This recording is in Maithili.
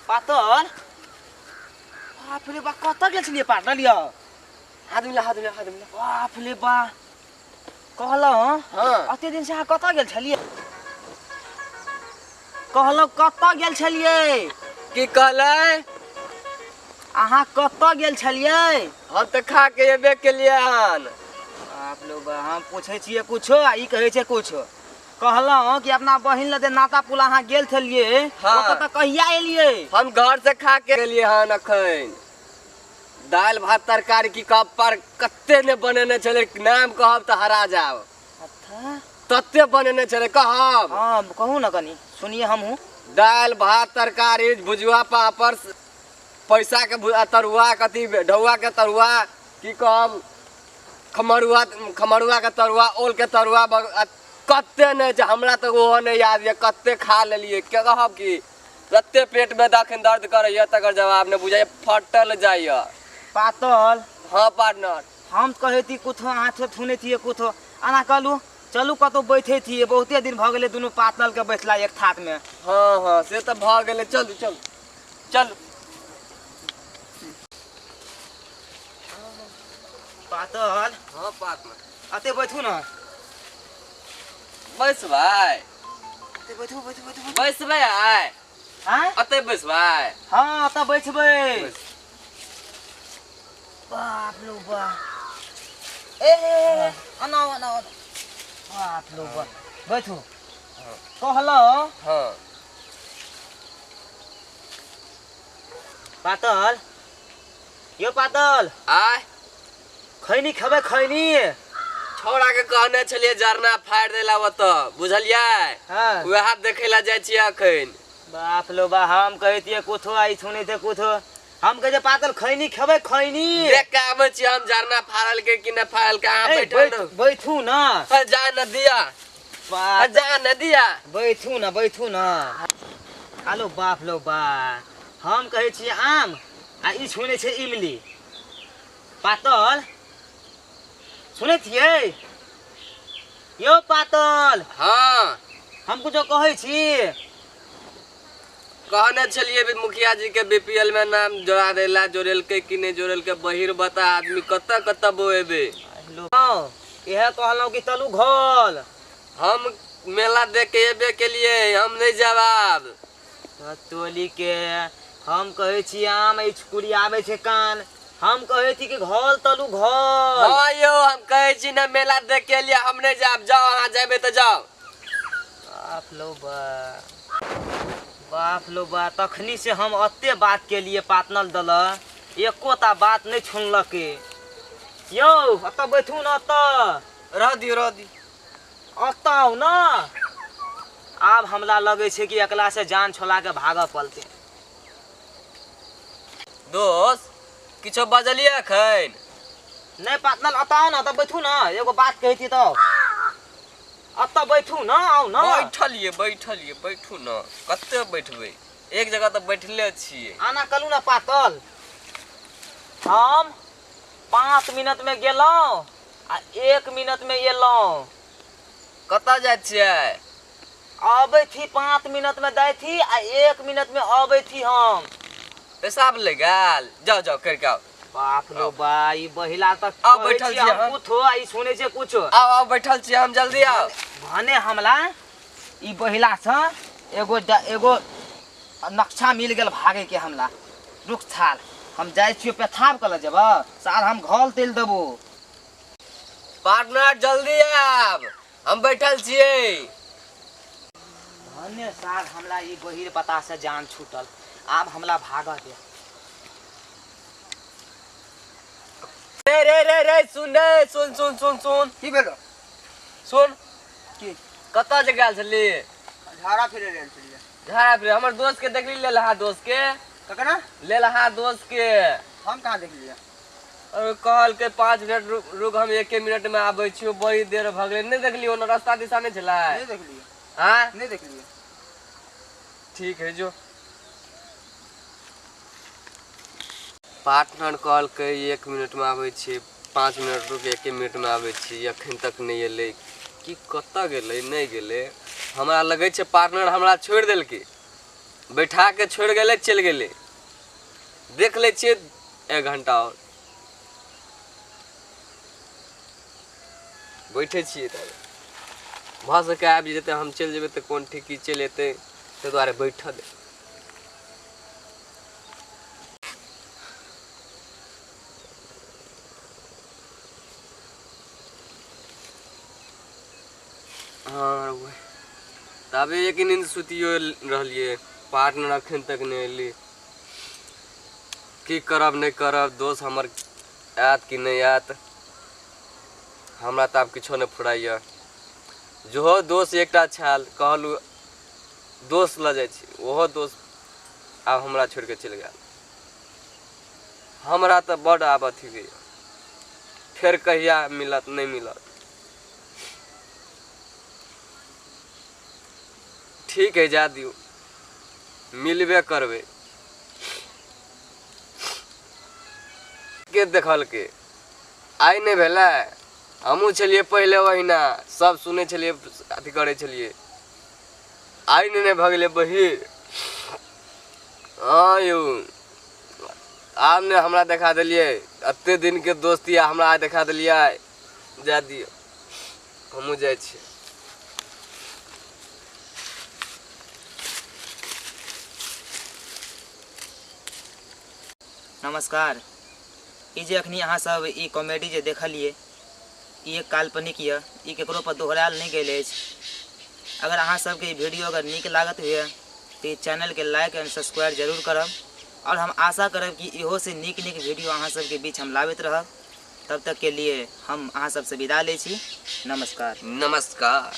पातल बाप रे बा कतऽ गेल छलियै पार्टनर यौ? हाथ मिला हाथ मिला हाथ मिला। बाप रे बा कहलहुँ हाँ अते दिन से अहाँ कतऽ गेल छलियै? कहलहुँ कतऽ गेल छलियै? की कहलै? अहाँ कतऽ गेल छलियै? हम तऽ खा के एबे केलियै हन। बाप रे बा हम पूछै छियै कुछो आ ई कहै छै कुछो। कहलहुँ कि अपना बहिन लग जे नाता पुला अहाँ गेल छलियै हाँ। ओतऽ तऽ कहिया एलियै? हम घर से खा के एलियै हन अखन। दालि भात तरकारी की कहब पर कते ने बनेने छलै, नाम कहब तऽ हरा जाब। अच्छा तते बनेने छलै कहब। हाँ कहू ना कनी सुनिए हमहूँ। दालि भात तरकारी भुजुआ पापड़ पैसा के तरुआ कथी ढौआ के तरुआ की कहब खमरुआ खमरुआ के तरुआ ओल के तरुआ कते नहि छै, हमरा तऽ ओहो नहि याद यऽ कते खा लेलियै। के कहब कि कते पेट में दखन दर्द करैया तकर जवाब नहि बुझाइया, फटल जाइया। पातल हाँ पार्टनर हम कहै थी कुछो अहाँ सुनै छियै कुछो। आना कहलू चलू कतौ बैठे छियै, बहुते दिन भऽ गेलै दुनू पातल के बैठला एक थाक में। हाँ हाँ से तऽ भऽ गेलै, चलू चलू चलू। पातल हाँ पार्टनर अते बैठू ना। बैसबै? अते बैठू बैठू बैठू। बैसबै आइ? आँय? अते बैसबै? हाँ अतऽ बैठबै। बाप रो बा ए अना अना अना। बाप रो बा बैठू। कहलहुँ हाँ पातल यो पातल आय खैनी खेबै? खैनी छौड़ा के कहने छलियै जरना फाड़ि देला ओतऽ, बुझलियै? हाँ वएह देखै लए जाइ छियै अखन। बाप लो बा हम कहै छियै कुछो आ ई सुनै छै कुछो। हम कहै छियै पातल खैनी खेबै? खैनी देख के आबै छियै हम जरना फाड़ल के कि नहि फाड़ल के। अहाँ बैठल रहू। बैठू ना। जा न दिया जा न दिया। बैठू ना बैठू ना। आलो बाप लो बा हम कहै छियै आम आ ई सुनै छै इमली। पातल सुनै छियै यौ पातल? हाँ हम कुछो कहै छी? कहने छलियै मुखिया जी के बीपीएल में नाम जोड़ा देला, जोड़ेलकै कि नहि जोड़ेलकै? बहिर बता आदमी कतऽ कतऽ बोएबे। इएह कहलहुँ कि चलू घर। हम मेला देख के एबे केलियै, हम नहि जायब आब। टोली के हम कहै छी आम ई कुड़ियाबै छै कान, हम कहै छी कि घर तलू घर। हाँ यौ हम कहै छी ने मेला देख के एलियै, हम नहि जायब। जाउ अहाँ जेबै तऽ जाउ। बाप लो बा बाप लो बा तखनी से हम अते बात केलिए पातनल दल एकोटा बात नहि सुनलकै। यौ अतऽ बैठू न, अतऽ रह दियौ रह दियौ, अतऽ आउ न। आब हमरा लगै छै कि एकला से जान छोड़ा के भागऽ पड़तै। दोस्त किछो बजलियै अखन? नहि पातनल अतऽ आउ न, अतऽ बैठू न, एगो बात कहै छी तऽ अतऽ बैठू न, आउ न। बैठलियै बैठलियै बैठू न, कते बैठबै? एक जगह तऽ बैठले छियै। आना कहलू न पातल हम 5 मिनट में गेलहुँ आ 1 मिनट में एलहुँ। कतऽ जाइ छियै? अबै थी 5 मिनट में जाइ थी आ 1 मिनट में अबै थी हम। पेशाब ले गेल? जाउ जाउ करि के आउ। बाप रो बा ई बहिला तऽ आउ बैठल छियै हम। कुछो आ ई सुनै छै कुछो। आउ आउ बैठल छियै हम, जल्दी आउ। भने हमला ई बहिला से एगो एगो नक्शा मिल गेल भागे के हमला। रुक थाल हम जाइ छियै पेथाब कऽ लऽ जेबऽ सार हम घल तेल देबो। पार्टनर जल्दी आब, हम बैठल छियै। भने सार हमला ई बहिर पता से जान छूटल, आब हमला भागऽ दे। रे रे रे रे सुन रे सुन सुन सुन सुन। की भेलो? सुन की कतऽ जे गेल छली? झाड़ा फिरे गेल छलियै। झाड़ा फिरे? हमर दोस्त के देखली लेल हा दोस्त के? ककरा? लेल हा दोस्त के। हम कहाँ देखलियै? और कहलकै 5 मिनट रुक हम 1 मिनट में आबै छियौ, बड़ी देर भऽ गेलै। नहि देखलियै? ओना रास्ता दिशा नहि छलै? नहि देखलियै। आँय? नहि देखलियै। ठीक है जो। पार्टनर कहलकै 1 मिनट में आबै छियै, 5 मिनट रुक 1 मिनट में आबै छी, अखन तक नहि एलै। कि कतऽ गेलै नहि गेलै? हमरा लगै छै पार्टनर हमरा छोड़ि देलकै। बैठा के छोड़ि गेलै, चलि गेलै। देख लै छियै 1 घंटा और बैठे छियै, तब भऽ सकै आबि जेतै, हम चलि जेबै तऽ कोन ठीक की चलि एतै, ताहि दुआरे बैठल। हाँ तबे एक नींद सुतियो रहलियै, पार्टनर अखन तक नहि एली। की करब नहि करब, दोस्त हमर आयत कि नहि आयत, हमरा तऽ आब किछो नहि फुराइए। जेहो दोस्त एकटा छल, कहलहुँ दोस्त लऽ जाइ छी, ओहो दोस्त आब हमरा छोड़ि कऽ चलि गेल। हमरा तऽ बड्ड आब अथी होइए, फेर कहिया मिलत नहि मिलत। ठीक है, जा दियौ, मिलबे करबै। के देखलकै आइ नहि भेलै, हमहूँ छलियै पहिले ओहिना, सब सुनै छलियै, अथी करै छलियै, आइ नहि भऽ गेलै बहिर। हँ यौ, आब ने हमरा देखा देलियै, एते दिनके दोस्ती आ हमरा आइ देखा देलियै। जा दियौ, हमहूँ जाइ छियै। नमस्कार। ई जे अखनी अहाँ सब ई कॉमेडी जे देखलियै, ई एक काल्पनिक यऽ, ई केकरो पर दोहरायल नहि गेल अछि। अगर अहाँ सबके ई वीडियो अगर नीक लागत हुए तऽ ई चैनलके लाइक एंड सब्सक्राइब जरूर करब, और हम आशा करब कि इहो से नीक नीक वीडियो अहाँ सबके बीच हम लाबैत रहब। तब तक के लिए हम अहाँ सबसे विदा लै छी। नमस्कार। नमस्कार।